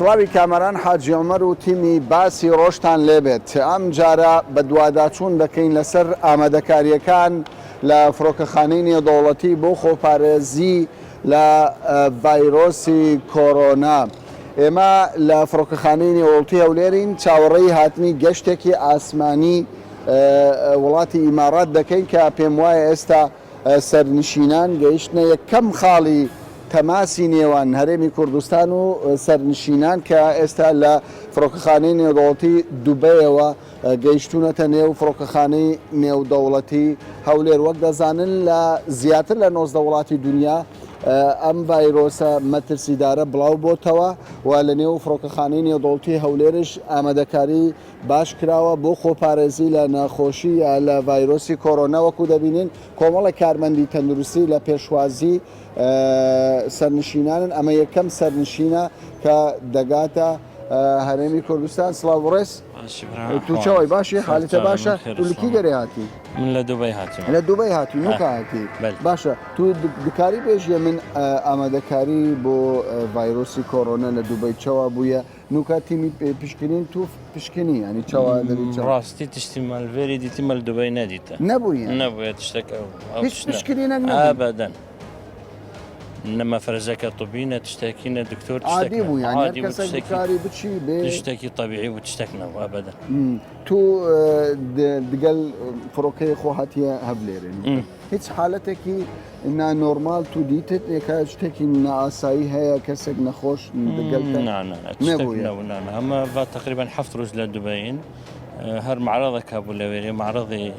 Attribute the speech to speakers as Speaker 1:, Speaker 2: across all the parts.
Speaker 1: سڵاوی کامەران حاجی عومەر و تیمی باسی ڕۆژتان لێبێت. ئەم جارە بەدواداچوون دەکەین لەسەر ئامادەکارییەکان لە فڕۆکەخانەی نێودەوڵەتی بۆ خۆپارێزی لە ڤایرۆسی کۆرۆنا. ئێمە لە فڕۆکەخانەی نێوەڵتی هەولێرین، چاوەڕێی هاتنی گەشتێکی ئاسمانی وڵاتی ئیماڕات دەکەین کە پێموایە ئێستا سەرنشینان گەیشتنە یەکەم خاڵی تەماسی نێوان هەرێمی کوردستان و سەرنشینان کە ئێستا لە فڕۆکەخانەی نێودەوڵەتی دوبەیەوە گەیشتوونەتە نێو فڕۆکەخانەی نێودەوڵەتی هەولێر. وەک دەزانن لە زیاتر لە 19 وڵاتی دنیا ئەم ڤایرۆسە مەترسیدارە بڵاو بۆتەوە و لە نێو فڕۆکەخانەی نێودەوڵەتی هەولێرش ئامادەکاری باش کراوە بۆ خۆپارێزی لە نەخۆشی یا لە ڤایرۆسی کۆرۆنا وەکو دەبینین کۆمەڵێک کارمەندی تەندروستی لە پێشوازی سەرنشینانن ئەمە یەکەم سەرنشینە کە دەگاتە هەرێمی کوردستان سڵاو ڕێز تو چاوی باشی حالتە باشە تو لکی دەرێ هاتی
Speaker 2: من لە دوبەی هاتم
Speaker 1: لە دوبەی هاتی نوکە هاتی باشە تو دکاری بێژیە من ئامادەکاری بۆ ڤایرۆسی کۆرۆنا لە دوبەی چەوا بووە نوکە تیمی پشکنین تو پشکنی ینی چەوا دەبی چەوا
Speaker 2: ڕاستی تشتی مەلڤێری دیتی مەل دوبەی نەدیتە
Speaker 1: نەبوویە
Speaker 2: نەبووە تشتێک ئەو
Speaker 1: هیچ پشکنینێک نەبوو
Speaker 2: ئەبەدەن نە مەفرەزەکە طبی نە تشتێکی نە دکتۆر
Speaker 1: عادی بوو یان هەر کەسێک بکاری بچی بێ
Speaker 2: تشتێکی طبیعی بوو تشتێک نەبوو ئەبەدەن
Speaker 1: تو دگەل فڕۆکەی خۆ هاتیە هەولێرێ هیچ حالەتێکی نانۆرمال تو دیتت یەکە شتێکی نائاسایی هەیە کەسێک نەخۆش دگەل
Speaker 2: نەبوو ئەمە تقریبا هەفت ڕۆژ لە دوبەین هەر معرضێک هەبوو لەوێ معرضی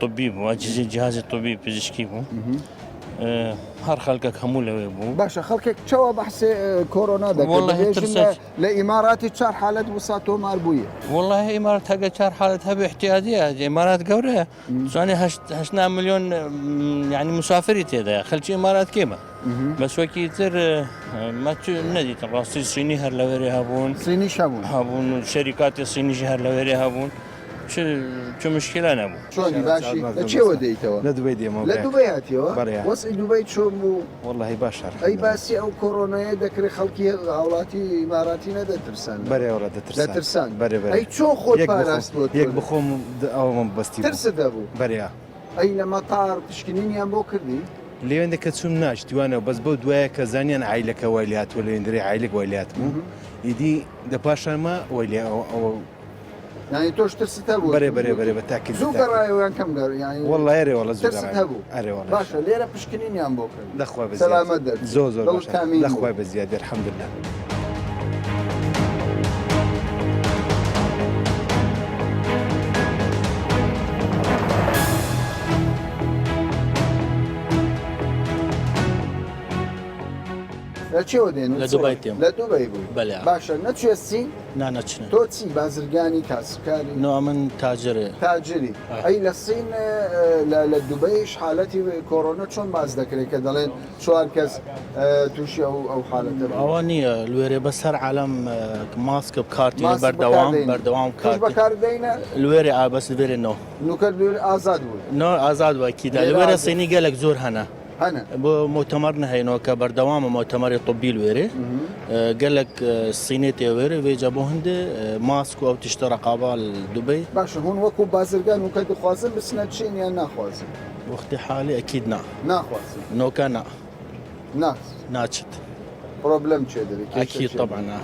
Speaker 2: طبی بوو ئەجهزەی جهازی طبی پزیشکی بوو هەر خەڵکەک هەموو لەوێ بوو
Speaker 1: باشە خەڵکێک چەوە بەحسێ کۆرۆنا دەکەن لە ئیماراتی چار حالت وسا تۆمار بوویە
Speaker 2: والله ئیمارات هەگە چار حالت هەبێ احتیادیە ئیمارات گەورەیە زانێ هەشت ملیۆن یعنی مسافری تێدایە خەلکی ئیمارات کێمە بەس وەکی تر نەدیتم ڕاستی سینی هەر لەوێرێ هەبوون
Speaker 1: سینی هەبوون
Speaker 2: هەبوون و شەریکاتی سینیش هەر لەوێرێ هەبوون چ مشکلە نەبوو.
Speaker 1: چۆنی باشی لە چێوە دێیتەوە؟
Speaker 3: لە دوبەی دێمەوە
Speaker 1: لە دوبەی هاتیەوە؟
Speaker 3: بەڵێ.
Speaker 1: وەزعی دوبەی چۆن بوو؟
Speaker 3: وەڵاهی باشە
Speaker 1: ئەی باسی ئەو کۆرۆنایە دەکرێ خەڵکی هاوڵاتی ئیماراتی نەدەترسان؟
Speaker 3: بەرێ وەڵا دەترسان.
Speaker 1: دەترسان.
Speaker 3: بەرێ بەرێ.
Speaker 1: ئەی چۆن خۆت پاراست بۆ تۆ؟
Speaker 3: یەک بخۆم ئەوەم بەستی بوو.
Speaker 1: ترست هەبوو؟
Speaker 3: بەرێ.
Speaker 1: ئەی لە مەتار پشکنینیان بۆ کردی؟
Speaker 3: لەوێندە کە چووم نا شتی وا نەبوو بەس بەو دوایە کە زانیان عایلەکە وای لێهاتووە لەوێندەرێ عایلەک وای لێهاتبوو ئیدی دە پاشان ما وای لێ ئەوە
Speaker 1: یانی تۆش ترست هەبوو
Speaker 3: بەرێ بەرێ بەرێ بە تاکید
Speaker 1: زوو گەڕایەوە یان کەم گەڕ یانی
Speaker 3: والله ئەرێ والله زوو
Speaker 1: ترست هەبوو
Speaker 3: ئەرێ والله
Speaker 1: باشە لێرە پشکنینیان بۆ کرد
Speaker 3: دەخوا بە
Speaker 1: سەلامەت دەرچوو
Speaker 3: زۆر زۆر
Speaker 1: دڵت
Speaker 3: باشە
Speaker 1: تامین بوو
Speaker 3: دەخوای بە زیادی الحمدلله.
Speaker 1: لە چێوە دێن
Speaker 2: لە دوبەی تێم.
Speaker 1: لە دوبەی بووی
Speaker 2: بەلێ.
Speaker 1: باشە نەچویە سین؟
Speaker 2: نا نەچنە.
Speaker 1: تۆ چی بازرگانی کاسبکاری؟
Speaker 2: نۆ ئەمن تاجرێ.
Speaker 1: تاجری ئەی لە سین لە لە دوبەیش حالەتی کۆرۆنە چۆن باس دەکرێت کە دەڵێن چوار کەس تووشی ئەو ئەو حالەتە بوون؟
Speaker 2: ئەوە نییە لوێرێ بەس هەر عالەم ماسک بکارتێنێ
Speaker 1: ماسک
Speaker 2: بەردەوام
Speaker 1: بەکاردێنی
Speaker 2: بەردەوام
Speaker 1: توش
Speaker 2: کارتێ
Speaker 1: بەکار دەینە؟
Speaker 2: لوێرێ ئا بەس لوێرێ نۆ.
Speaker 1: نوکە لوێر ئازاد بووی؟
Speaker 2: نۆ ئازاد بوو ئەکیدە
Speaker 1: لێرە
Speaker 2: لوێرە
Speaker 1: ئازاد.
Speaker 2: سینی گەلەک زۆر هەنە.
Speaker 1: هەنە.
Speaker 2: بۆ موتەمەر نەهەینەوە کە بەردەوامە موتەمەری طبی لوێرێ گەلەک سینێ تێ وێرێ وێجا بۆ هەندێ ماسک و ئەو تشتە ڕقابا دوبەی.
Speaker 1: باشە هون وەکو بازرگان وکە دخوازن بچنە چین یان ناخوازن؟
Speaker 2: وەختی حالی ئەکید نا.
Speaker 1: ناخوازن.
Speaker 2: نۆکە نا.
Speaker 1: نا.
Speaker 2: ناچت.
Speaker 1: پرۆبلەم چێ دەبێ کێشە
Speaker 2: ئەکید
Speaker 1: چێ
Speaker 2: طبعا نا.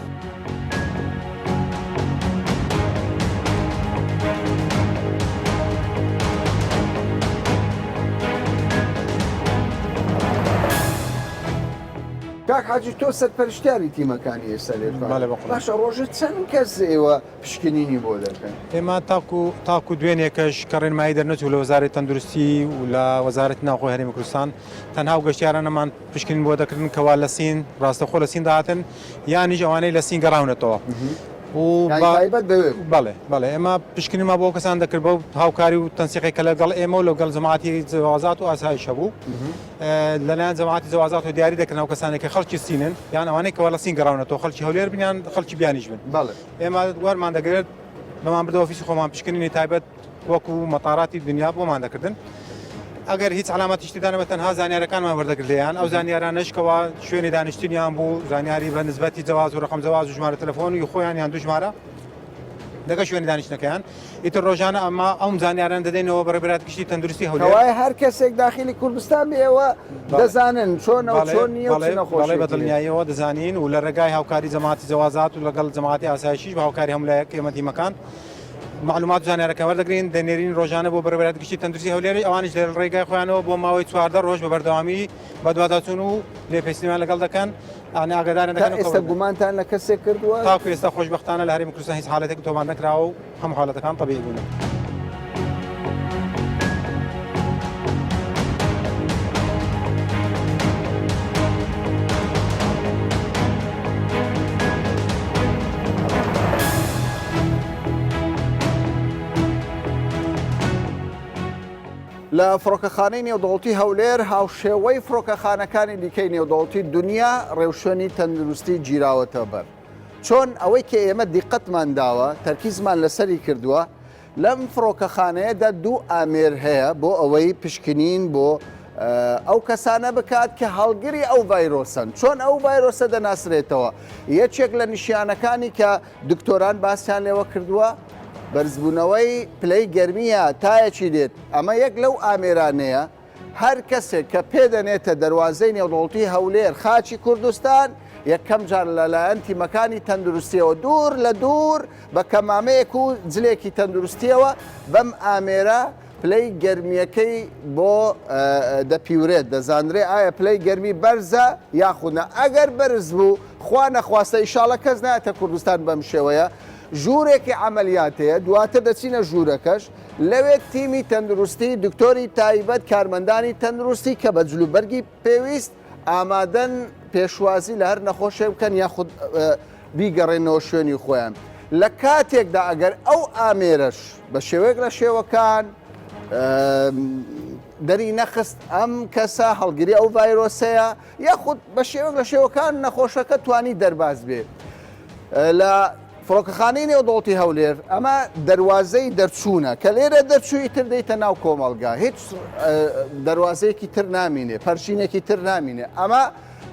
Speaker 1: کاک حاجی تۆ سەرپەرشتیاری تیمەکانی ئێستا لێ
Speaker 4: بەڵێ بەقوربان.
Speaker 1: باشە ڕۆژێ چەند کەس ئێوە پشکنینی بۆ دەکەن؟
Speaker 4: ئێمە تاکو تاکو دوێنێکەش کە ڕێنمایی دەرنەچوو لە وەزارەتی تەندروستی و لە وەزارەتی ناوخۆی هەرێمی کوردستان تەنها ئەو گەشتیارانەمان پشکنین بۆ دەکردن کەوا لە سین ڕاستەوخۆ لە سین دەهاتن یانیش ئەوانەی لە سین گەڕاونەتەوە و
Speaker 1: یانی تایبەت بەوێ بوو.
Speaker 4: بەڵێ بەڵێ ئێمە پشکنینمان بۆ ئەو کەسان دەکرد بەو هاوکاری و تەنسیقی کە لەگەڵ ئێمە و لەگەڵ جەماعەتی جەوازات و ئاسایش هەبوو لەلایەن جەماعەتی جەوازات و دیاری دەکردن ئەو کەسانێک کە خەڵکی سینن یان ئەوانەی کەوا لە سین گەڕاونەتەوە خەڵکی هەولێر بن یان خەڵکی بیانیش بن
Speaker 1: بەڵێ
Speaker 4: ئێمە وەرمان دەگرت بەمان بردە ئۆفیسی خۆمان پشکنینی تایبەت وەکو مەتاراتی دنیا بۆمان دەکردن. ئەگەر هیچ عەلامەتیش تێدا نەبێت تەنها زانیارەکانمان وەردەگرت لێیان، ئەو زانیارانەش کەوا شوێنی دانیشتنیان بوو، زانیاری بە نسبەتی جەواز و ڕەقەم جەواز و ژمارە تەلەفۆن ی خۆیان یان دوو ژمارە لەگەڵ شوێنی دانیشتنەکەیان، ئیتر ڕۆژانە ئەمە ئەم زانیارانە دەدەینەوە بەڕێوەبەرایەتی گشتی تەندروستی هەولێر.
Speaker 1: کەوایە هەر کەسێک داخیلی کوردستان بێ ئێوە دەزانن چۆنە و چۆن نییە و چ نەخۆشیەکی
Speaker 4: بەڵێ بە دڵنیاییەوە دەزانین و لە ڕێگای هاوکاری جەماعەتی جەوازات و لەگەڵ جەماعەتی ئاسایشیش بە هاوکاری هەموو لایەک ئێمە تیمەکان مەعلومات و زانیارەکان وەردەگرین دەنێرین ڕۆژانە بۆ بەڕێوەبەرایەتی گشتی تەندروستی هەولێر ئەوانیش لە ڕێگای خۆیانەوە بۆ ماوەی 14 ڕۆژ بە بەردەوامی بەدواداچوون و لێپێچینەوەیان لەگەڵ دەکەن ئەوانە ئاگاداریان
Speaker 1: تا
Speaker 4: دەکەن و
Speaker 1: ئێستا
Speaker 4: کەوەر دەکەن.
Speaker 1: گومانتان لە کەسێک کردووە؟
Speaker 4: تاکو ئێستا خۆشبەختانە لە هەرێمی کوردستان هیچ حاڵەتێک تۆمار نەکراوە و هەموو حاڵەتەکان تەبیعی بوونە.
Speaker 1: لە فڕۆکەخانەی نێودەوڵەتی هەولێر هاوشێوەی فڕۆکەخانەکانی دیکەی نێودەوڵەتی دنیا ڕێوشوێنی تەندروستی گیراوەتە بەر. چۆن ئەوەی کە ئێمە دیقەتمان داوە تەرکیزمان لەسەری کردووە لەم فڕۆکەخانەیەدا دوو ئامێر هەیە بۆ ئەوەی پشکنین بۆ ئەو کەسانە بکات کە هەڵگری ئەو ڤایرۆسەن چۆن ئەو ڤایرۆسە دەناسرێتەوە یەکێک لە نیشانەکانی کە دکتۆران باسیان لێوە کردووە بەرزبوونەوەی پلەی گەرمیە تایەکی دێت ئەمە یەک لەو ئامێرانەیە هەر کەسێک کە پێ دەنێتە دەروازەی نێودەوڵەتی هەولێر خاکی کوردستان، یەکەم جار لەلایەن تیمەکانی تەندروستییەوە دوور لە دوور بە کەمامەیەک و جلێکی تەندروستییەوە بەم ئامێرە پلەی گەرمییەکەی بۆ دەپیورێت، دەزانرێ ئایا پلەی گەرمی بەرزە یاخود نا، ئەگەر بەرز بوو خوا نەخواستە ئیشاڵە کەس نایەتە کوردستان بەم شێوەیە ژوورێکی عەمەلیات هەیە، دواتر دەچینە ژوورەکەش. لەوێ تیمی تەندروستی، دکتۆری تایبەت، کارمەندانی تەندروستی کە بە جلوبەرگی پێویست ئامادەن پێشوازی لە هەر نەخۆشێک بکەن یاخود بیگەڕێنەوە شوێنی خۆیان. لە کاتێکدا ئەگەر ئەو ئامێرەش بە شێوەیەک لە شێوەکان دەری نەخست ئەم کەسە هەڵگری ئەو ڤایرۆسەیە یاخود بە شێوەک لە شێوەکان نەخۆشەکە توانی دەرباز بێ لە فڕۆکەخانەی نێودەوڵەتی هەولێر ئەمە دەروازەی دەرچوونە کە لێرە دەرچووی تر دێیتە ناو کۆمەڵگا هیچ دەروازەیەکی تر نامینێ پەرژینێکی تر نامینێ ئەمە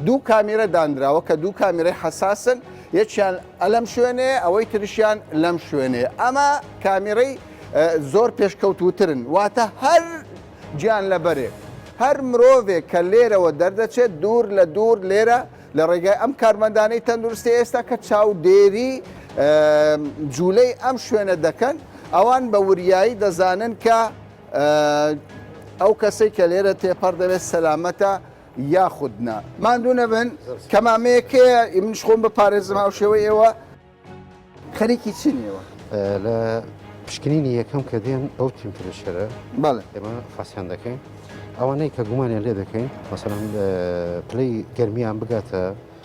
Speaker 1: دوو کامیرە دانراوە کە دوو کامیرەی حەساسن یەکیان ئەلەم شوێنێ ئەوەی ترشیان لەم شوێنێ ئەمە کامیرەی زۆر پێشکەوتوترن واتە هەر گیان لەبەرێک هەر مرۆڤێک کە لێرەوە دەردەچێت دوور لە دوور لێرە لە ڕێگای ئەم کارمەندانەی تەندروستی ئێستا کە چاودێری جوولەی ئەم شوێنە دەکەن، ئەوان بە وریایی دەزانن کە ئەو کەسەی کە لێرە تێپەڕ دەبێت سەلامەتە یاخود نا. ماندوو نەبن، کەمامەیەک هەیە منیش خۆم بپارێزم هاوشێوەی ئێوە. خەریکی چین ئێوە؟
Speaker 5: لە پشکنینی یەکەم کە دێن ئەو temperature ە
Speaker 1: بەڵێ
Speaker 5: ئێمە فاسیان دەکەین ئەوانەی کە گومانیان لێ دەکەین مەسەلەن پلەی گەرمیان بگاتە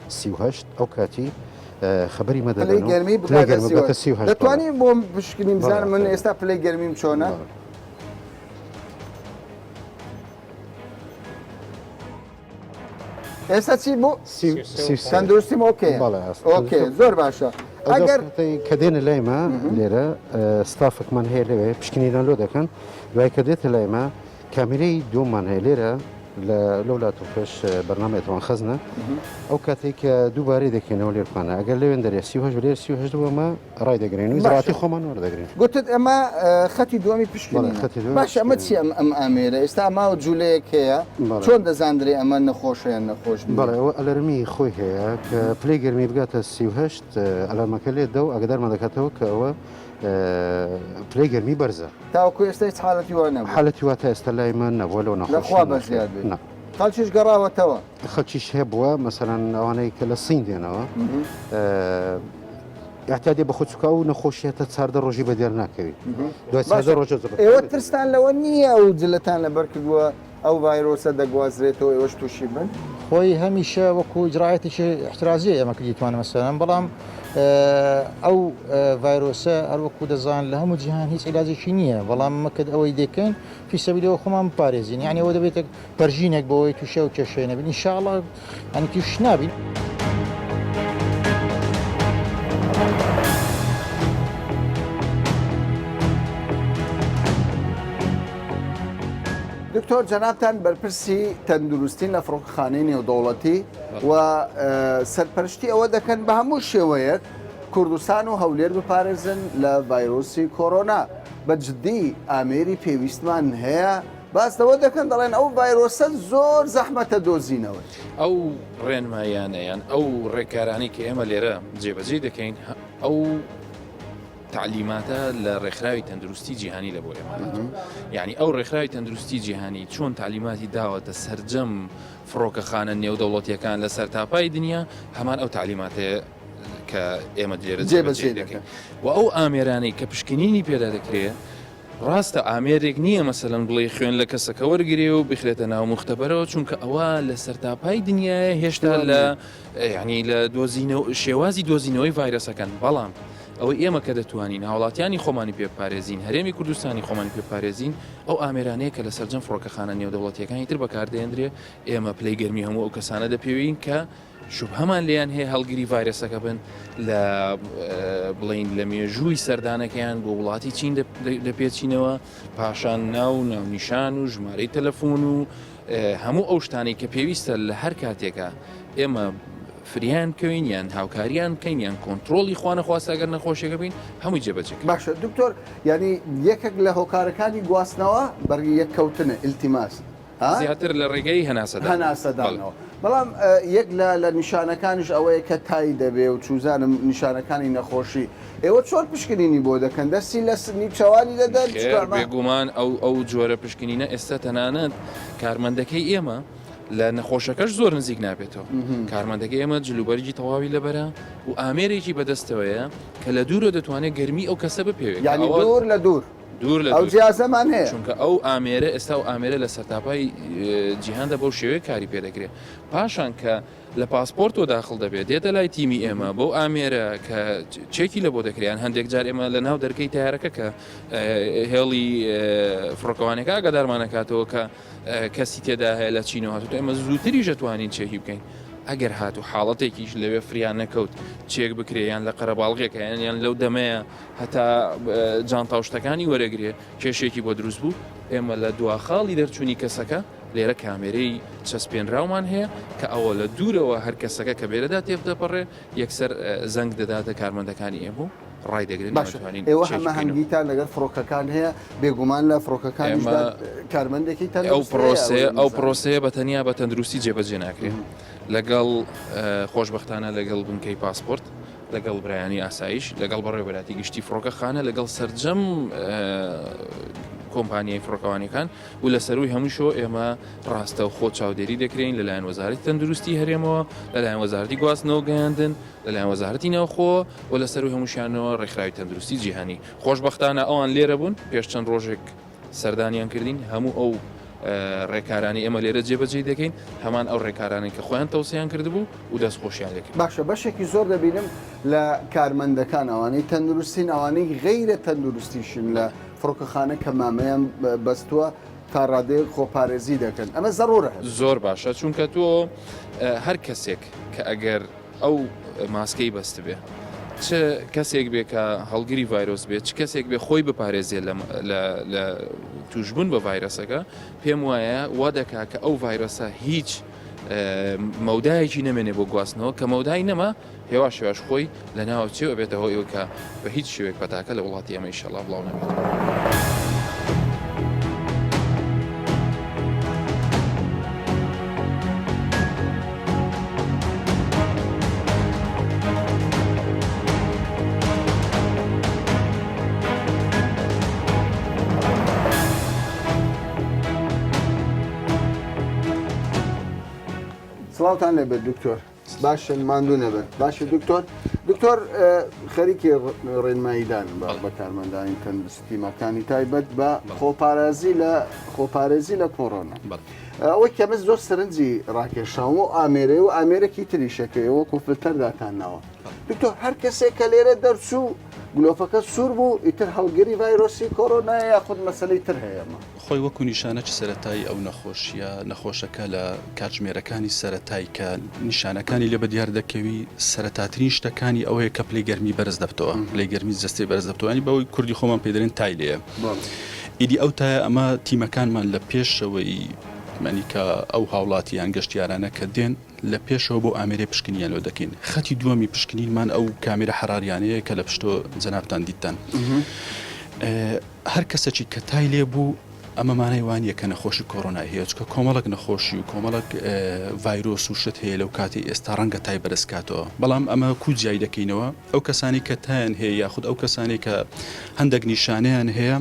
Speaker 5: 38 ئەو کاتی خبری مە
Speaker 1: پلەی گەرمی بگاتە 38 دەتوانی بۆم پشکنین بزانم من ئێستا پلەی گەرمیم چۆنە؟ ئێستا چی بوو تەندروستیم okay okay زۆر باشە
Speaker 5: ئەگەر کە دێنە لای مە لێرە ستافێکمان هەیە لەوێ پشکنینان لۆ دەکەن دوای کە دێتە لای مە کامیرەی دووەممان هەیە لێرە لە لەو لاتۆپش بەرنامەیەتوان خەزنە ئەو کاتێک کە دووبارەی دەکەینەوە لێرخانە ئەگەر لەوێن دەرێ 38 لێر 38 بۆمە ڕای دەگرین و ئیجرائاتی خۆمان وەردەگرین.
Speaker 1: گوتت ئەمە خەتی دووەمی پشکنینە. باشە ئەمە چیە ئەم ئەم ئامێرە ئێستا ماوە جولەیەک هەیە چۆن دەزاندرێ ئەمە نەخۆشە یان نەخۆش نییە؟
Speaker 5: بەڵێ ئەوە alarm ی خۆی هەیە کە پلەی گەرمی بگاتە 38 alarm ەکە لێ دە و ئاگدارمان دەکاتەوە کە ئەوە پلەی گەرمی بەرزە.
Speaker 1: تاوەکو ئێستا هیچ حالەتی وا نەبووە؟
Speaker 5: حالەتی وا تا ئێستا لای من نەبووە لەو نەخۆشیە.
Speaker 1: لە خوا بەزیاد بێت. خەڵکیش گەڕاوەتەوە؟
Speaker 5: خەڵکیش هەبووە مەسەلەن ئەوانەی کە لە سین دێنەوە اعتیادی بە خۆ چووکە ئەو نەخۆشیە تا چاردە ڕۆژی بە دیار ناکەوی دوای چاردە ڕۆژە زڕ
Speaker 1: ئێوە ترستان لەوە نییە ئەو جلەتان لەبەر کردووە ئەو ڤایرۆسە دەگوازرێتەوە ئێوەش تووشی بن؟
Speaker 6: خۆی هەمیشە وەکو ئیجرائاتێکی احترازیە ئێمە کردیتوانە مەسەلەن بەڵام ئەو ڤایرۆسە هەروەکو دەزان لە هەموو جیهان هیچ عیلاجێکی نییە بەڵام مەکەد ئەوەی دەکەین فی سەبیلەوە خۆمان بپارێزین یعنی ئەوە دەبێتە پەرژینێک بۆ ئەوەی تووشی ئەو کێشەیە نەبین ان شاء اللە یعنی تووش نابین.
Speaker 1: دکتۆر جەنابتان بەرپرسی تەندروستین لە فڕۆکەخانەی نێودەوڵەتی و سەرپەرشتی ئەوە دەکەن بە هەموو شێوەیەک کوردستان و هەولێر بپارێزن لە ڤایرۆسی کۆرۆنا. بە جدی ئامێری پێویستمان هەیە؟ باس لەوە دەکەن دەڵێن ئەو ڤایرۆسە زۆر زەحمەتە دۆزینەوەی.
Speaker 7: ئەو ڕێنماییانە یان ئەو ڕێکارانەی کە ئێمە لێرە جێبەجێی دەکەین ئەو تەعلیماتە لە ڕێکخراوی تەندروستی جیهانی لە بۆ ئێمە هاتووە. یعنی ئەو ڕێکخراوی تەندروستی جیهانی چۆن تەعلیماتی داوەتە سەرجەم فڕۆکەخانە نێودەوڵەتیەکان لە سەرتاپای دنیا هەمان ئەو تەعلیماتەیە کە ئێمە لێرە جێبەجێ دەکەین و ئەو ئامێرانەی کە پشکنینی پێدا دەکرێت ڕاستە ئامێرێک نییە مەسەلەن بڵێی خوێن لە کەسەکە وەرگرێ و بخرێتە ناو موختەبەرەوە چونکە ئەوە لە سەرتاپای دنیاە هێشتا لە یعنی لە دۆزینەوە شێوازی دۆزینەوەی ڤایرەسەکەن بەڵام ئەوەی ئێمە کە دەتوانین هاوڵاتیانی خۆمانی پێ پارێزین هەرێمی کوردستانی خۆمانی پێ پارێزین ئەو ئامێرانەیە کە لە سەرجەم فڕۆکەخانە نێودەوڵەتیەکانی تر بەکاردێندرێ ئێمە پلەی گەرمی هەموو ئەو کەسانە دەپێوین کە شوبهەمان لێیان هەیە هەڵگری ڤایرەسەکە بن لە بڵین لە مێژووی سەردانەکەیان بۆ وڵاتی چین دەپێچینەوە پاشان ناو و ناونیشان و ژمارەی تەلەفۆن و هەموو ئەو شتانەی کە پێویستە لە هەر کاتێکە ئێمە فریان بکەوین یان هاوکاریان بکەین یان کۆنتترۆلی خوانە خواستەگەر نەخۆشیەکە بین هەمووی جێبەجێ
Speaker 1: باشە دکتۆر ینی یەکێک لە هۆکارەکانی گواستنەوە بەری یەککەوتنە التماس
Speaker 7: زیاتر لە ڕێگەی هەناسەدانەوە.
Speaker 1: هەناسەدانەوە. بەڵام یەک لە لە نیشانەکانیش ئەوەیە کە تای دەبێ و چوزانم نیشانەکانی نەخۆشی. ئێوە چۆن پشکنینی بۆ دەکەن؟ دەستی لە نیچەوانی دەدەن؟
Speaker 7: خێر بێگومان ئەو ئەو جۆرە پشکنینە ئێستا تەنانەت کارمەندەکەی ئێمە لە نەخۆشەکەش زۆر نزیک نابێتەوە. کارمەندەکەی ئێمە جلوبەرگی تەواوی لەبەرە و ئامێرێکی بەدەستەوەیە کە لە دوورەوە دەتوانێت گەرمی ئەو کەسە بپێوێت.
Speaker 1: یانی دوور لە دوور.
Speaker 7: دوور لە
Speaker 1: ئەو جیازەمان هەیە.
Speaker 7: چونکە ئەو ئامێرە ئێستا ئەو ئامێرە لە سەرتاپای جیهاندا بەو شێوەیە کاری پێ دەکرێت. پاشان کە لە پاسپۆرتەوە داخڵ دەبێت دێتە لای تیمی ئێمە بەو ئامێرە کە چێکی لە بۆ دەکرێت یان هەندێک جار ئێمە لە ناو دەرکەی تارەکە کە هێڵی فڕۆکەوانەکە ئاگادارمانەکاتەوە کە کەسی تێدا هەیە لە چینەوە هاتووە ئێمە زووتریش دەتوانین چێکی بکەین. ئەگەر هاتوو حاڵەتێکیش لەوێ فریان نەکەوت چێک بکرێ یان لە قەرەباڵغێکە یان یان لەو دەمەیە هەتا جانتا و شتەکانی وەرەگرێ کێشەیەکی بۆ دروست بوو، ئێمە لە دوا خاڵی دەرچوونی کەسەکە لێرە کامێرەی چەسپێنراومان هەیە کە ئەوە لە دوورەوە هەر کەسەکە کە بێرەدا تێپدەپەڕێ یەکسەر زەنگ دەداتە کارمەندەکانی ئێمە و ڕایدەگرن ئێمە
Speaker 1: باشە
Speaker 7: توانین
Speaker 1: ئێوە
Speaker 7: چێکی بکەینەوە.
Speaker 1: هەماهەنگیتان لەگەڵ فڕۆکەکان هەیە؟ بێگومان لە فڕۆکەکانیشدا
Speaker 7: ئێمە
Speaker 1: کارمەندێکی
Speaker 7: ئەو
Speaker 1: تەندروستی هەیە
Speaker 7: پرۆسەیە
Speaker 1: ئەوەی
Speaker 7: ئەو
Speaker 1: بزانین.
Speaker 7: پرۆسەیە بە تەنیا بە تەندروستی جێبەجێ ناکرێ لەگەڵ خۆشبەختانە لەگەڵ بنکەی پاسپۆرت لەگەڵ برایانی ئاسایش، لەگەڵ بەڕێوەبەرایەتی گشتی فڕۆکەخانە، لەگەڵ سەرجەم کۆمپانیای فڕۆکەوانیەکان و لە سەرووی هەمووشەوە ئێمە ڕاستەوخۆ چاودێری دەکرێین لەلایەن وەزارەتی تەندروستی هەرێمەوە، لەلایەن وەزارەتی گواستنەوە گەیاندن، لەلایەن وەزارەتی ناوخۆ و لە سەرووی هەمووشیانەوە ڕێکخراوی تەندروستی جیهانی. خۆشبەختانە ئەوان لێرە بوون پێش چەند ڕۆژێک سەردانیان کردین، هەموو ئەو ڕێکارانەی ئێمە لێرە جێبەجێی دەکەین هەمان ئەو ڕێکارانەی کە خۆیان تەوسیان کردبوو و دەستخۆشیان لێکرد.
Speaker 1: باشە بەشێکی زۆر دەبینم لە کارمەندەکان ئەوانەی تەندروستین ئەوانەی غەیرە تەندروستیشن لە فڕۆکەخانە کەمامەیان بەستووە تا ڕادەیەک خۆپارێزی دەکەن ئەمە زەڕورە هەبێت.
Speaker 7: زۆر باشە چونکە تۆ هەر کەسێک کە ئەگەر ئەو ماسکەی بەستبێ چ کەسێک بێ کە هەڵگری ڤایرۆس بێت چ کەسێک بێ خۆی بپارێزێ لە توشبوون بە ڤایرۆسەکە پێم وایە وا دەکا کە ئەو ڤایرۆسە هیچ مەودایەکی نەمێنێ بۆ گواستنەوە کە مەودای نەما هێواش هێواش خۆی لە ناوە چێ ئەبێتە هۆی ئەوەی کە بە هیچ شێوەیەک پەتاکە لە وڵاتی ئێمە ئیشەڵا بڵاو نەبێتەوە.
Speaker 1: سڵاوتان لێبێت دکتۆر باشن ماندوو نەبن باشە دکتۆر دکتۆر خەریکی ڕێنماییدان بە بە کارمەندانی تەندروستی تیمەکانی تایبەت بە خۆپارێزی لە خۆپارێزی لە کۆرۆنا ئەوەی کە من زۆر سەرنجی ڕاکێشاوم و ئامێرەیە و ئامێرێکی تریشەکەی وەکو فلتەر داتان ناوە دکتۆر هەر کەسێک کە لێرە دەرچوو گلۆفەکە سوور بوو ئیتر هەڵگری ڤایرۆسی کۆرۆنایە یاخود مەسەلەی تر هەیە ئەمە؟
Speaker 8: خۆی وەکو نیشانەکی سەرەتایی ئەو نەخۆشیە، نەخۆشەکە لە کاتژمێرەکانی سەرەتای کە نیشانەکانی لێ بەدیار دەکەوی سەرەتاترین شتەکانی ئەوەیە کە پلەی گەرمی بەرز دەبتەوە، پلەی گەرمی جەستەی بەرز دەبتەوە یانی بەوەی کوردی خۆمان پێی دەرێن تای لێیە. ئیدی ئەو تایە ئەمە تیمەکانمان لە پێشەوەی مەنی کە ئەو هاوڵاتی یان گەشتیارانە کە دێن لە پێشەوە بۆ ئامێرەی پشکنینیان لۆ دەکەین. خەتی دووەمی پشکنینمان ئەو کامێرە حەراریانەیە کە لە پشتۆ جەنابتان دیتتان. هەر کەسەکی کە تای لێ بوو ئەمە مانای وا نییە کە نەخۆشی کۆرۆنای هەیە چونکە کۆمەڵێک نەخۆشی و کۆمەڵێک ڤایرۆس و شت هەیە لەو کاتەی ئێستا ڕەنگە تای بەرز کاتەوە بەڵام ئەمە کو جیای دەکەینەوە ئەو کەسانی کە تایان هەیە یاخود ئەو کەسانی کە هەندێک نیشانەیان هەیە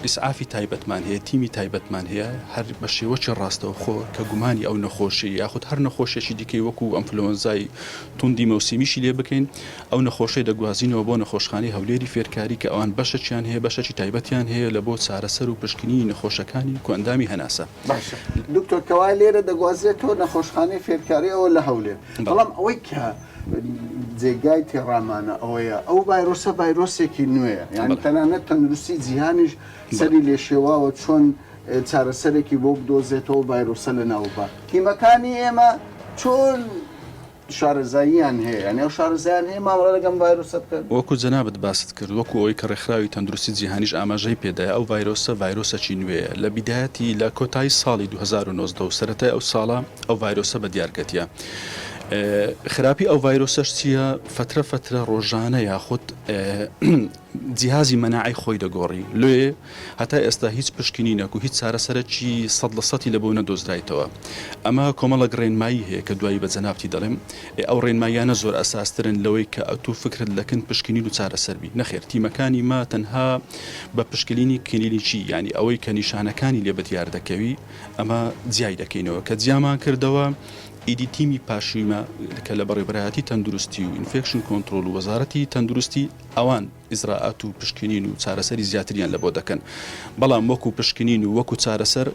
Speaker 8: ئیسعافی تایبەتمان هەیە، تیمی تایبەتمان هەیە، هەر بە شێوەکی ڕاستەوخۆ کە گومانی ئەو نەخۆشی یاخود هەر نەخۆشیەکی دیکەی وەکو ئەنفلۆنزای توندی مەوسیمیشی لێ بکەین، ئەو نەخۆشەی دەگوازینەوە بۆ نەخۆشخانەی هەولێری فێرکاری کە ئەوان بەشەکیان هەیە، بەشەکی تایبەتیان هەیە لە بۆ چارەسەر و پشکنینی نەخۆشەکانی کۆئەندامی هەناسە.
Speaker 1: باشە دکتۆر کەوایە لێرە دەگوازرێتەوە نەخۆشخانەی فێرکاری ئەوە لە هەولێر، بەڵام ئەوەی کە جێگای تێڕامانە ئەوەیە ئەو ڤایرۆسە ڤایرۆسێکی نوێیە یان تەنانەت تەندروستی جیهانیش سەری لێشێواوە چۆن چارەسەرێکی بۆ بدۆزێتەوە ڤایرۆسە لە ناوبا تیمەکانی ئێمە چۆن شارەزاییان هەیە یان ئەو شارەزایان هەیە مامەڵە لەگەم ڤایرۆسە بکەن؟
Speaker 8: وەکو جەنابت باست کرد وەکو ئەوەی کە ڕێکخراوی تەندروستی جیهانیش ئاماژەی پێدایە ئەو ڤایرۆسە ڤایرۆسەکی نوێیە لە بیدایەتی لە کۆتایی ساڵی 2019 و سەرەتای ئەو ساڵە ئەو ڤایرۆسە بەدیار کەتیە خراپی ئەو ڤایرۆسەش چییە فترە فترە ڕۆژانە یاخود جیهازی مەناعی خۆی دەگۆڕی لێ هەتا ئێستا هیچ پشکنینەک و هیچ چارەسەرەکی سەد لە سەتی لە بۆ نەدۆزرایتەوە ئەمە کۆمەڵک ڕێنمایی هەیە کە دوایی بە جەنابتی دەڵێم ئەو ڕێنماییانە زۆر ئەساسترن لەوەی کە ئەتوو فکرت لەکن پشکنین و چارەسەر بی نەخێر تیمەکانی مە تەنها بە پشکنینی کلینیکی یانی ئەوەی کە نیشانەکانی لێ بەدیار دەکەوی ئەمە جیای دەکەینەوە کە جیامان کردەوە ئیدی تیمی پاشویمە کە لە بەڕێوبەرایەتی تەندروستی و infection control و وەزارەتی تەندروستی ئەوان ئیجرائات و پشکنین و چارەسەری زیاتریان لەبۆ دەکەن بەڵام وەکو پشکنین و وەکو چارەسەر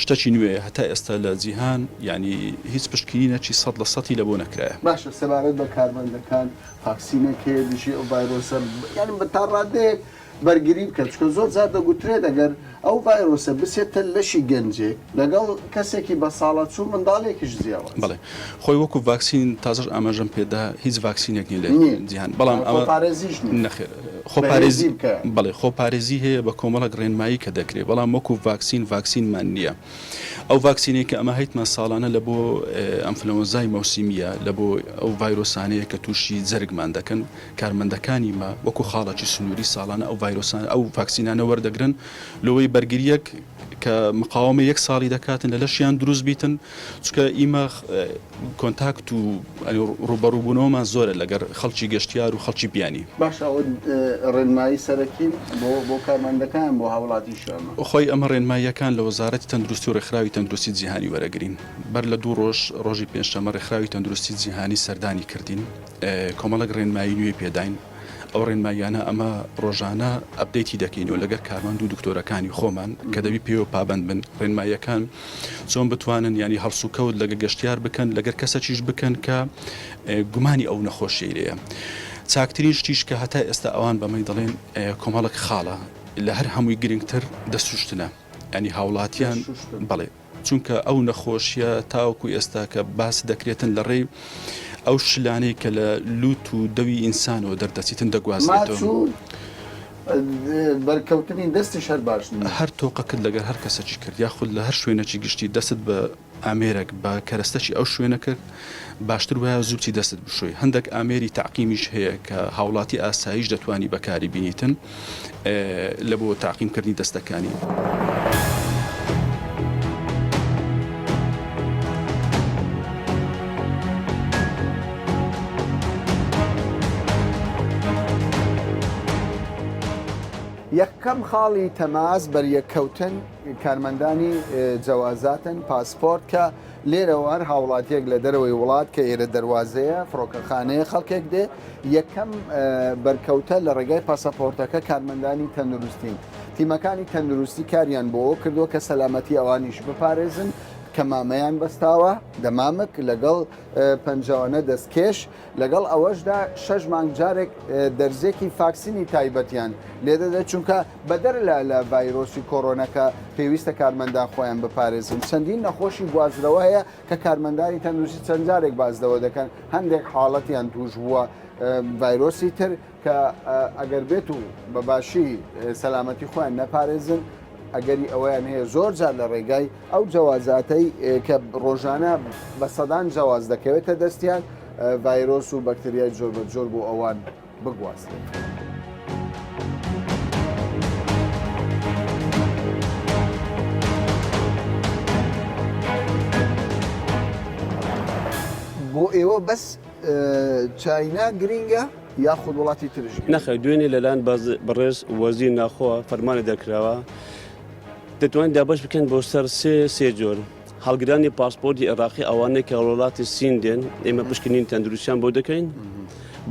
Speaker 8: شتەکی نوێیە هەتا ئێستا لە جیهان یانی هیچ پشکنینەکی سەد لە سەتی لەبۆ نەکرایە.
Speaker 1: باشە سەبارەت بە کارمەندەکان ڤاکسینێک هەیە دژی ئەو ڤایرۆسە یانی تا ڕادەیەک بەرگری بکەن چونکە زۆر جار دەگوترێت ئەگەر ئەو ڤایرۆسە بچێتە لەشی گەنجێک لەگەڵ کەسێکی بەساڵاچوو منداڵێکیش جیاواز.
Speaker 8: بەڵێ خۆی وەکو ڤاکسین تازەش ئاماژەم پێدا هیچ ڤاکسینێک نیە لە جیهان بەڵام ئەمە
Speaker 1: خۆپارێزیش نیە
Speaker 8: نەخێر خۆپارێزی بکە بەڵێ خۆپارێزی هەیە بە کۆمەڵک ڕێنمایی کە دەکرێت بەڵام وەکو ڤاکسین ڤاکسینمان نییە ئەو ڤاکسینەی کە ئەمە هەیتمان ساڵانە لە بۆ ئەنفلەوەنزای مەوسیمیە لە بۆ ئەو ڤایرۆسانەیە کە تووشی جەرگمان دەکەن کارمەندەکانی مە وەکو خاڵەکی سنووری ساڵانە ئەو ڤایرۆسانە ئەو ڤاکسینانە وەردەگرن لۆوەی بەرگریەک کە مقاومە یەک ساڵی دەکاتن لە لەشیان دروست بیتن چونکە ئیمە contact و ڕووبەڕووبوونەوەمان زۆرە لەگەر خەڵکی گەشتیار و خەڵکی بیانی.
Speaker 1: باشە ئەوە ڕێنمایی سەرەکین بۆ بۆ کارمەندەکان بۆ هاوڵاتیش ئەمە؟
Speaker 8: خۆی ئەمە ڕێنماییەکان لە وەزارەتی تەندروستی و ڕێکخراوی تەندروستی جیهانی وەرەگرین. بەر لە دوو ڕۆژ ڕۆژی پێنجشەممە ڕێکخراوی تەندروستی جیهانی سەردانی کردین. کۆمەڵێک ڕێنمایی نوێی پێداین، ئەو ڕێنماییانە ئەمە ڕۆژانە update ی دەکەین و لەگەر کارمەند و دکتۆرەکانی خۆمان کە دەبی پێوە پابەند بن ڕێنماییەکان چۆن بتوانن ینی هەڵسوکەوت لەگە گەشتیار بکەن لەگەر کەسەکیش بکەن کە گومانی ئەو نەخۆشیەی لێیە چاکترین شتیش کە هەتا ئێستا ئەوان بەمەی دەڵێن کۆمەڵک خاڵە لە هەر هەمووی گرنگتر دەستشتنە ینی هاوڵاتیان بەڵێ چونکە ئەو نەخۆشیە تاوەکو ئێستا کە باس دەکرێتن لە ڕێی ئەو شلانەی کە لە لوت و دەوی ئینسانەوە دەردەچیتن دەگوازرێتەوە.
Speaker 1: ماچ و بەرکەوتنی دەستیش هەر باش نییە.
Speaker 8: هەر تۆقەکت لەگەر هەر کەسەکی کرد یاخود لە هەر شوێنەکی گشتی دەستت بە ئامێرەک بە کەرەستەکی ئەو شوێنە کرد باشتر وایە زوو بچی دەستت بشۆی. هەندەک ئامێری تەعقیمیش هەیە کە هاوڵاتی ئاساییش دەتوانی بەکاری بینیتن. لە بۆ تەعقیم کردنی دەستەکانی.
Speaker 1: یەکەم خاڵی تەماس بەریەککەوتن کارمەندانی جەوازاتن، پاسپۆرت، کە لێرەوە هەر هاوڵاتیەک لە دەرەوەی وڵات کە ئێرە دەروازەیە فڕۆکەخانەیە خەڵکێک دێ یەکەم بەرکەوتە لە ڕێگای پاسەپۆرتەکە کارمەندانی تەندروستین تیمەکانی تەندروستی کاریان بۆ کردووە کە سەلامەتی ئەوانیش بپارێزن کەمامەیان بەستاوە دەمامک لەگەڵ پەنجەوانە دەستکێش لەگەڵ ئەوەشدا شەش مانگ جارێک دەرزێکی فاکسینی تایبەتیان لێدەدرێت، چونکە بەدەر لە لە ڤایرۆسی کۆرۆنا کە پێویستە کارمەندان خۆیان بپارێزن، چەندین نەخۆشی گوازرەوە هەیە کە کارمەندانی تەندروستی چەند جارێک باس لەوە دەکەن هەندێک حاڵەتیان تووش بووە ڤایرۆسی تر. کە ئەگەر بێت و بە باشی سەلامەتی خۆیان نەپارێزن ئەگەری ئەوەیان هەیە زۆر جار لە ڕێگای ئەو جەوازاتەی کە ڕۆژانە بە سەدان جەواز دەکەوێتە دەستیان ڤایرۆس و بەکتریای جۆر بە جۆر بۆ ئەوان بگوازرێت. بۆ ئێوە بەس چاینا گرینگە یاخود وڵاتی ترش گرینگە؟
Speaker 9: نەخێر دوێنێ لەلایەن بەڕێز وەزیر ناخۆوە فەرمانێک دەرکراوە دەتوانین دابەش بکەن بۆ سەر سێ سێ جۆر هەڵگرانی پاسپۆرتی عێراقی ئەوانەی کە وڵاتی سین دێن ئێمە پشکنین تەندروستیان بۆ دەکەین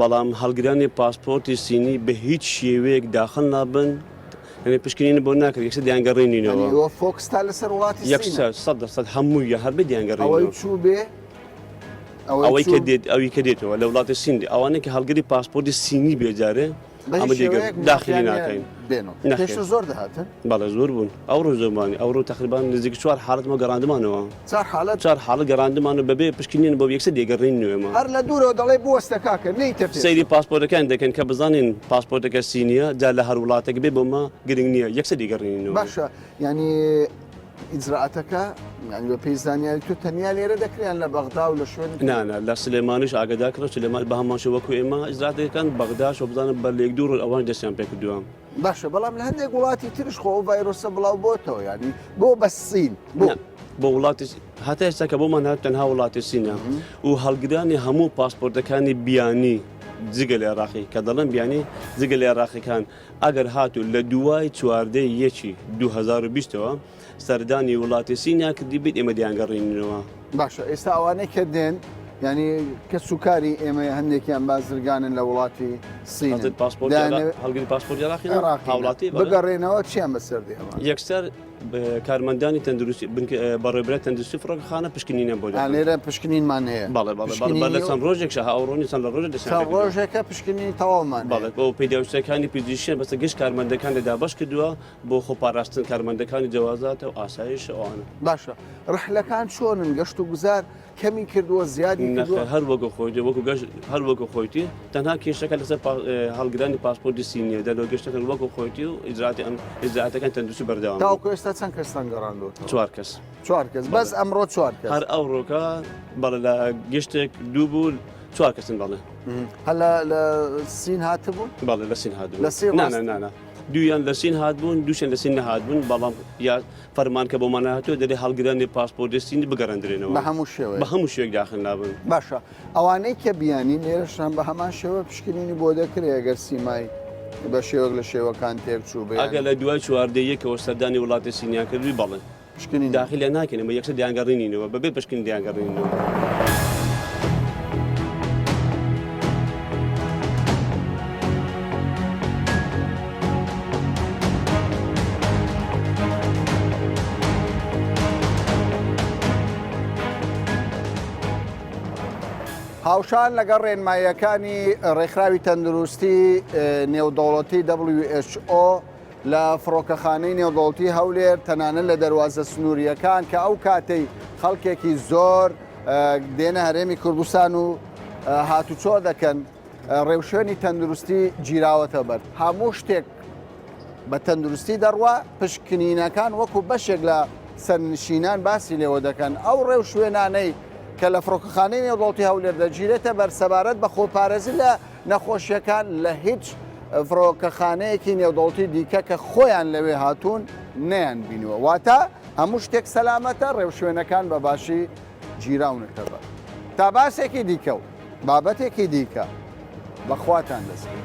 Speaker 9: بەڵام هەڵگرانی پاسپۆرتی سینی بە هیچ شێوەیەک داخل نابن یعنی پشکنین بۆ ناکرێت یەکسەر دەیانگەڕێنینەوە
Speaker 1: یعنی ئێوە focus تا لەسەر وڵاتی سینە
Speaker 9: یەکسەر 100% هەمووی هەر بێ دەیانگەڕێنینەوە
Speaker 1: ئەوەی چوو بێ
Speaker 9: ئەوەی کە دێت ئەوی کە دێتەوە لە وڵاتی سین ئەوانەی کە هەڵگری پاسپۆرتی سینی بێجارێ ئەمە داخلی ناکەین
Speaker 1: پێشتر زۆر دەهاتن
Speaker 9: بەڵێ زۆر بوون ئەوڕۆ زۆرمانی ئەوڕۆ تقریبان نزیک چوار حاڵەتمە گەڕاندمانەوە
Speaker 1: چوار حاڵەت
Speaker 9: چوار حاڵەت گەڕاندمانە بەبێ پشکنین بۆ یەکسەر دێگەڕین نوێمە
Speaker 1: هەر لە دوورەوە دەڵێ بوەستە کاکە نەیتە پێش
Speaker 9: سەیری پاسپۆرتەکان دەکەن کە بزانین پاسپۆرتەکە سینیە جا لە هەر وڵاتێک بێ بۆمە گرنگ نییە یەکسەر دێگەڕینەوە
Speaker 1: باشە یعنی ئیجرائاتەکە یانی بە پێی زانیاری تۆ تەنیا لێرە دەکرێ یان لە بەغدا و لە شوێنی
Speaker 9: نا نا لە سلێمانیش ئاگادار کرا سلێمان بە هەمان شێوە وەکو ئێمە ئیجرائاتەکان بەغداش و بزانم بە لە یەک دوو ڕۆژ ئەوانش دەستیان پێ کردووە.
Speaker 1: باشە بەڵام لە هەندێک وڵاتی ترش خۆ ئەو ڤایرۆسە بڵاو بۆتەوە یانی بۆ بەس سین بۆ؟
Speaker 9: نا بۆ وڵاتی هەتا ئێستا کە بۆمان هات تەنها وڵاتی سینە و هەڵگرانی هەموو پاسپۆرتەکانی بیانی جگە لە عێراقی کە دەڵێم بیانی جگە لە عێراقیەکان ئەگەر هاتوو لە دوای 14 یەکی 2020 ەوە سەردانی وڵاتی سینیان کردی بیت ئێمە دەیانگەڕێنینەوە.
Speaker 1: باشە ئێستا ئەوانەی کە دێن یانی کەس و کاری ئێمە هەندێکیان بازرگانن لە وڵاتی سینن
Speaker 9: هەڵگری پاسپۆرتی
Speaker 1: دەیانەوێت
Speaker 9: هەڵگری پاسپۆرتی عێراقی
Speaker 1: عێراقی
Speaker 9: هاوڵاتی بەڵێ.
Speaker 1: بگەڕێنەوە چیان بەسەر دێ ئەوان؟
Speaker 9: یەکسەر کارمەندانی تەندروستی بنکە بەڕێوەبەرانی تەندروستی فڕۆکەخانە پشکنینیان بۆ
Speaker 1: ئا
Speaker 9: دەکەن.
Speaker 1: لێرە پشکنینمان هەیە
Speaker 9: بەڵێ بەڵێ بەڵێ بەر لە
Speaker 1: پشکنینی
Speaker 9: چەند ڕۆژێک شە ئەوڕۆ نیە چەند لە ڕۆژێک دەستیان
Speaker 1: چەند
Speaker 9: پێکردووە.
Speaker 1: ڕۆژێکە پشکنینی تەواومان هەیە.
Speaker 9: بەڵێ بۆ پێداویستیەکانی پزیشکیان بەسەر گشت کارمەندەکاندا دابەش کردووە بۆ خۆپاراستن کارمەندەکانی جەوازاتە و ئاسایش ئەوانە.
Speaker 1: باشە ڕەحلەکان چۆنن گەشت و گوزار کەمی کردووە زیادی کردووە؟
Speaker 9: نەخێر هەر وەکو خۆیتی وەکو گەشت هەر وەکو خۆیتی تەنها کێشەکە لەسەر هەڵگرانی پاسپۆرتی سینیە دەلۆ گەشتەکە وەکو خۆیتی و ئیجراتی ئەم ئیجراتەکان تەندروستی بەردەوام
Speaker 1: تاوەکو ئێستا چەند کەستان گەڕاندووەتەوە؟
Speaker 9: چوار کەس.
Speaker 1: چوار کەس بەس ئەمڕۆ چوار کەس.
Speaker 9: هەر ئەوڕۆکە بەڵێ لە گشتێک دوو بوو چوار کەسن بەڵێ.
Speaker 1: هەر لە لە سین هاتبوون؟
Speaker 9: بەڵێ لە سین هاتبوون.
Speaker 1: لە سین
Speaker 9: نا نا نا نا. دوویان لە سین هاتبوون دووشیان لە سین نەهاتبوون بەڵام یا فەرمان کە بۆمان هاتووە دەبێ هەڵگرانی پاسپۆرتی سینی بگەڕێندرێنەوە
Speaker 1: بە هەموو شێوەیەک
Speaker 9: بە هەموو شێوەیەک داخل نابن.
Speaker 1: باشە ئەوانەی کە بیانین لێرەشان بە هەمان شێوە پشکنینی بۆ دەکرێ ئەگەر سیمای بە شێوەک لە شێوەکان تێک چوو بێ
Speaker 9: ئەگەر لە دوای 14 یەکەوە سەردانی وڵاتی سینیان کردبی بەڵێ.
Speaker 1: پشکنین
Speaker 9: داخلیان ناکەین ئەمە یەکسەر دەیانگەڕێنینەوە بەبێ پشکنین دەیانگەڕێنینەوە.
Speaker 1: هاوشان لەگەڵ ڕێنماییەکانی ڕێکخراوی تەندروستی نێودەوڵەتی WHO لە فڕۆکەخانەی نێودەوڵەتی هەولێر، تەنانەت لە دەروازە سنوورییەکان کە ئەو کاتەی خەڵکێکی زۆر دێنە هەرێمی کوردستان و هاتوچۆ دەکەن، ڕێوشوێنی تەندروستی گیراوەتە بەر. هەموو شتێک بە تەندروستی دەڕوا، پشکنینەکان وەکو بەشێک لە سەرنشینان باسی لێوە دەکەن. ئەو ڕێوشوێنانەی کە لە فڕۆکەخانەی نێودەوڵەتی هەولێر دەگیرێتە بەر سەبارەت بە خۆپارێزی لە نەخۆشیەکان لە هیچ فڕۆکەخانەیەکی نێودەوڵەتی دیکە کە خۆیان لەوێ هاتوون نەیان بینیوە واتە هەموو شتێک سەلامەتە ڕێوشوێنەکان بە باشی گیراونەتە بەر تا باسێکی دیکە و بابەتێکی دیکە بەخواتان دەسپێرم.